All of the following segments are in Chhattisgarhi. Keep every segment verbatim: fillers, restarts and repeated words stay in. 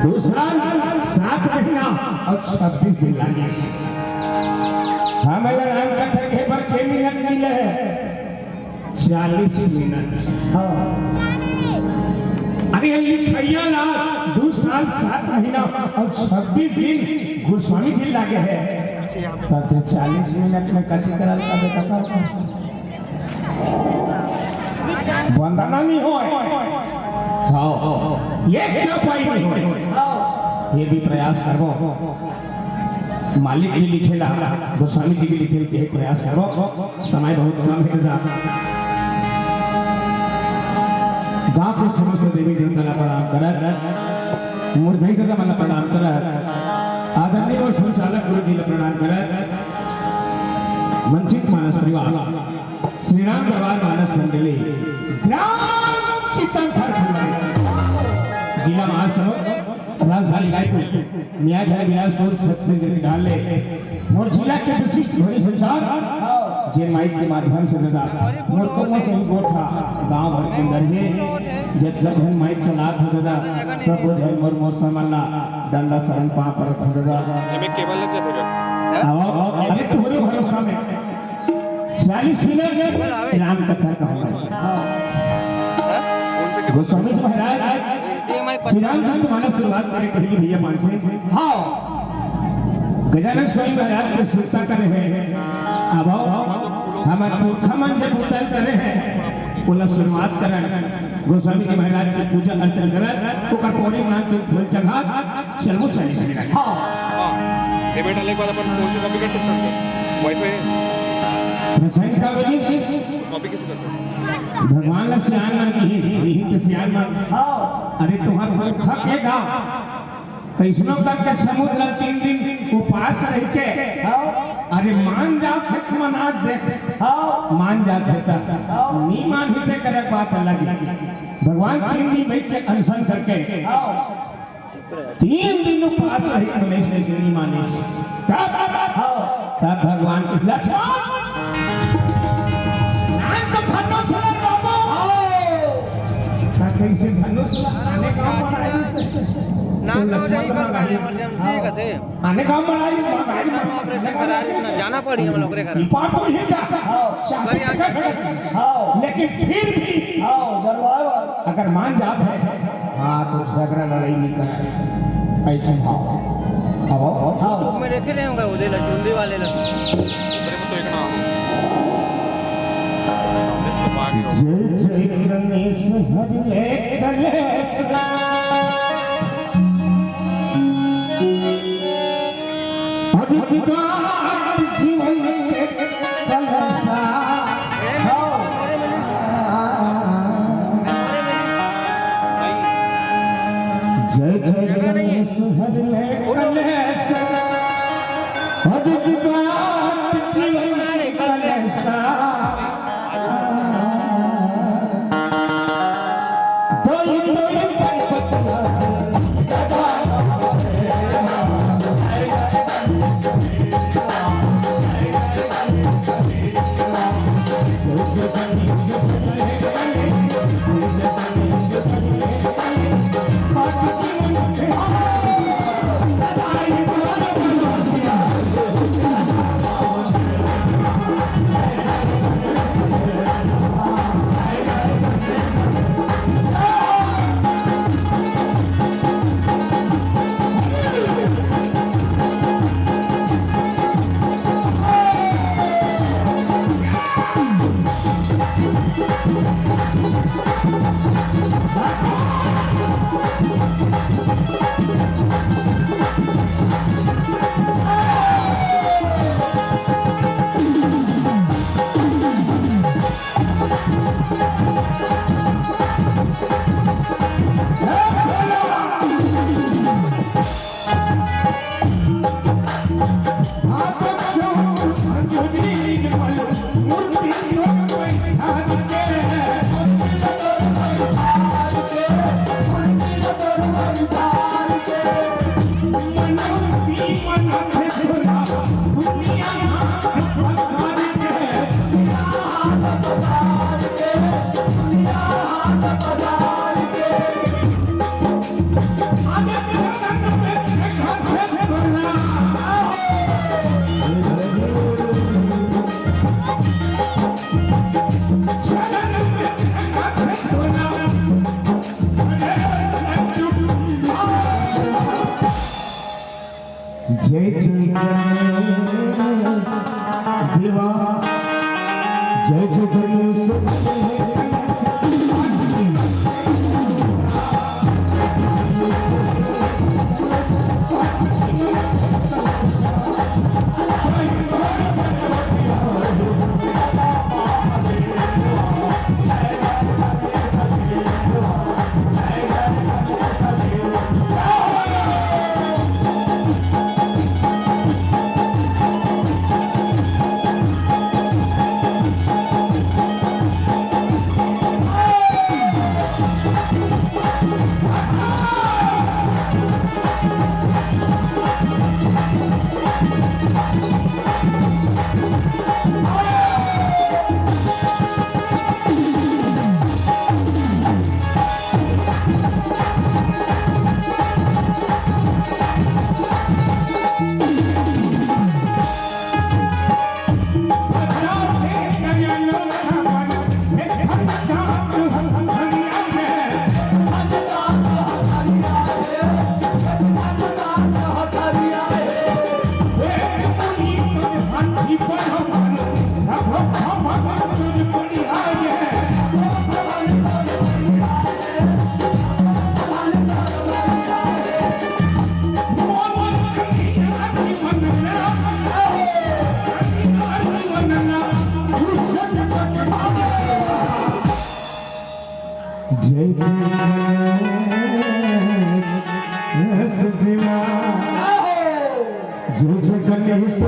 दू साल, सात महीना अउ छब्बीस दिन लागिस। हमला राम कथा कहे बर के मिनट मिले हे? चालीस मिनट। हाँ। अरे, ये लिखइया ला दू साल, सात महीना अउ छब्बीस दिन गोस्वामी जी लागे हे। त तैं चालीस मिनट में कथी करल का बेटा? वंदना नहीं होय। हाँ, एक चौपाई नहीं होय। ये भी प्रयास करबो। मालिक भी लिखेला, गोस्वामी जी भी लिखे के प्रयास करबो। समय बहुत कम हे दादा। गांव के समस्त देवी देवता ला प्रणाम करत, मुरझई दादा मन ला प्रणाम करत, आदरणीय और संचालक गुरु जी ला प्रणाम करत, वंचित मानस परिवार, श्री राम दरबार मानस मंडली, ग्राम चितन खरखुंडा, जिला महासमुंद, राजधानी रायपुर, मियाँ घर बिलासपुर, छत्तीसगढ़ के डाले, मोर जिला के विशिष्ट ध्वनि संचार, जे माइक के माध्यम से दादा, मोर कौनो से भी गोठा, गांव भर के अंदर हे, जब जब हम माइक चलात हो दादा, सब झन मोर मोर समन ला, डंडा शरण पाँव परत हो दादा। एमे केबल लग जाथे का? आओ, आओ, अरे तुम्हारे भरोसा में। चालीस मिनट राम कथा कहूँगा। हाँ? कौन से गोस्वामी जी महाराज श्री रामचंद्र मानस शुरुआत करे, पहली भैया मानसे। हाँ। गजानन स्वामी महाराज के सुरता करे हे। अब आओ, हमर पुरखा मन जे पूजन करे हे, ओला शुरुआत करन। गोस्वामी जी महाराज के पूजा अर्चन करत, ओकर पौड़ी मान के फूल चढ़ात, चलबो चालीस मिनट। हाँ। हाँ। ये बेटा, एक बार अपन फोन से कॉपी कर सकते हैं, वाईफाई है। प्रसंग का वजह से कॉपी कैसे करते हैं? भगवान ला सियान मन की, यही तो सियान मन। हाँ। अरे, तुम्हार पुरखा के गा। कइसनो करके समुद्र ला तीन दिन उपास रह के, हाँ। अरे, मान जात हे त मना दे। हाँ। मान जात हे त। हाँ। नी मानही ते करे बात अलग हे। भगवान तीन दिन बैठ के अनशन करके, हाँ। तीन दिन उपास रही, गणेश ने नी मानिस। तब, हाँ। तब भगवान के लक्ष्मण, नाम तो धनुष ले बाबा। हाँ। त कइसे धनुष ला? आने का मनाई? ना, तो ना, लक्ष्मण जाई, का पर पहले इमरजेंसी कथे। आने का मनाई, मनाई। ऑपरेशन करा रही ना, जाना पड़ी हम लोग रे घर। ये बात तो ये क्या? हाँ। शादी कर सकते हैं। हाँ। लेकिन फिर भी हाँ, दरबार। अगर मान जात हे, हाँ, तो झगड़ा लड़ाई नहीं कराए। ऐसे हाँ। अब, अब, हाँ। लोग में देखे रहे होंगे, वो दे ला, चुंदी वाले ला। मेरे को तो एक ना संदेश तो पा गया। जय जय गणेश हरि ले कलेश। अधिकार जीवन के कलसा। जय जय गणेश हरि ले कलेश। अधिकार जीवन के कलसा। जय जय गणेश देवा, जय जय गणेश। जय गणेश देवा। जय जय गणेश।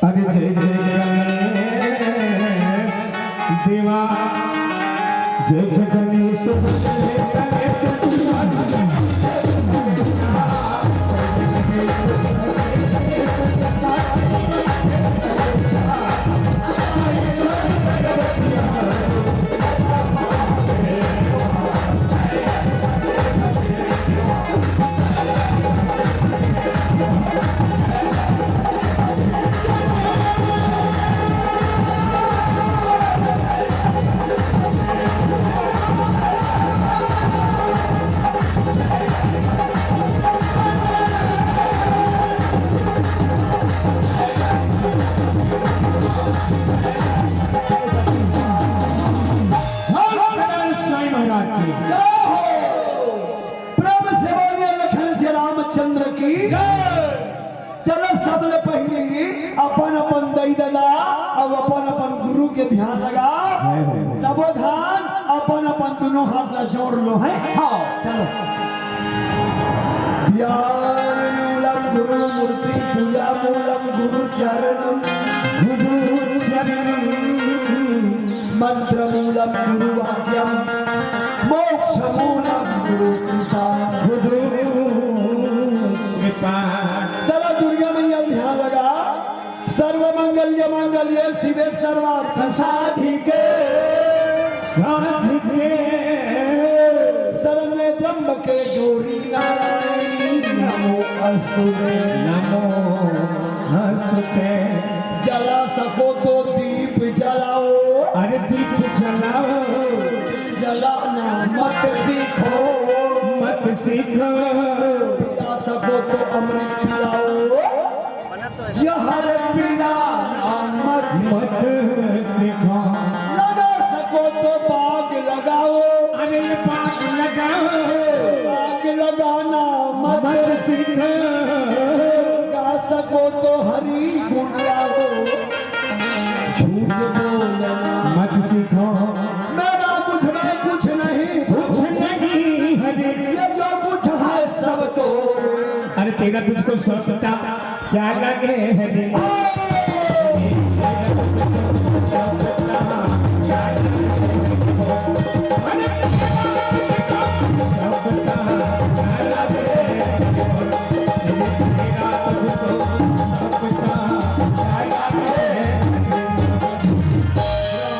अरे जय जय गणेश देवा, जय जय गणेश। स्वामी महाराज की। प्रेम से बोलिए लखन से रामचंद्र की। चलो, सबले पहिली अपन अपन दई ददा अउ अपन अपन गुरु के ध्यान लगा। जय हो। सबो झन अपन अपन दुनों हाथ ला जोड़ लो, है? हाँ, चलो। ध्यान मूलम गुरु मूर्ति, पूजा मूलम गुरु चरणम। गुरु चरणम। मंत्र मूलम गुरु वाक्यम, मोक्ष मूलम गुरु कृपा। गुरु कृपा। चलो, दुर्गा मैया ध्यान लगा। सर्व मंगल मंगल ये शिवे सर्वार्थ साधिके। साधिके। शरणे त्र्यंबके गौरी नारायणी। नमो अस्तु ते। नमो अस्तु ते। जला सको तो दीप जलाओ। अरे दीप जलाओ। जलाना मत सीखो। मत सीखो। पिला सको तो अमृत पिलाओ। जहर पीना मत, मत सिखा। लगा सको तो बाग लगाओ। अरे बाग लगाओ। बाग लगाना मत, मत सिखा। गा सको तो हरि गुण गाओ। झूठ बोलना मत सिखा। मेरा मुझ में कुछ नहीं। कुछ नहीं है। ये जो कुछ है सब तो। अरे तेरा तुझको सब पता। क्या लगे है रे?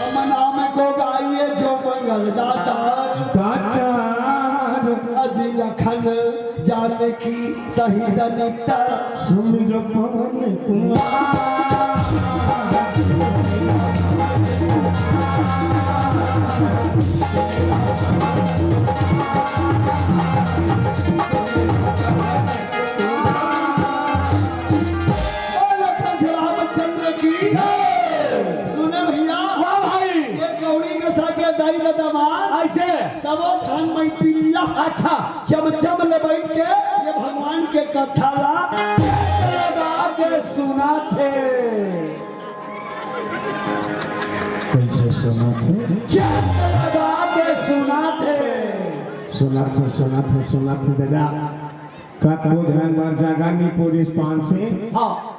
राम नाम को गाइए जो मंगल दाता। दाता। अजी लखन जानकी सहित नित्य सुमिर पवन कुमार। ओ लखन रामचंद्र की जय। सुने भैया, वाह भाई। ये कौड़ी के साथ ये दाई लता मार। ऐसे। सबो खान मैं पिल्ला। अच्छा। चमचम ले बैठ के ये भगवान के कथा ला लगा के सुनाथे। कैसे सुनाथे? लगा के सुनाथे। सुनाथे, सुनाथे, सुनाथे दादा। कतको झन मर जागा नी पुलिस पान से। हाँ।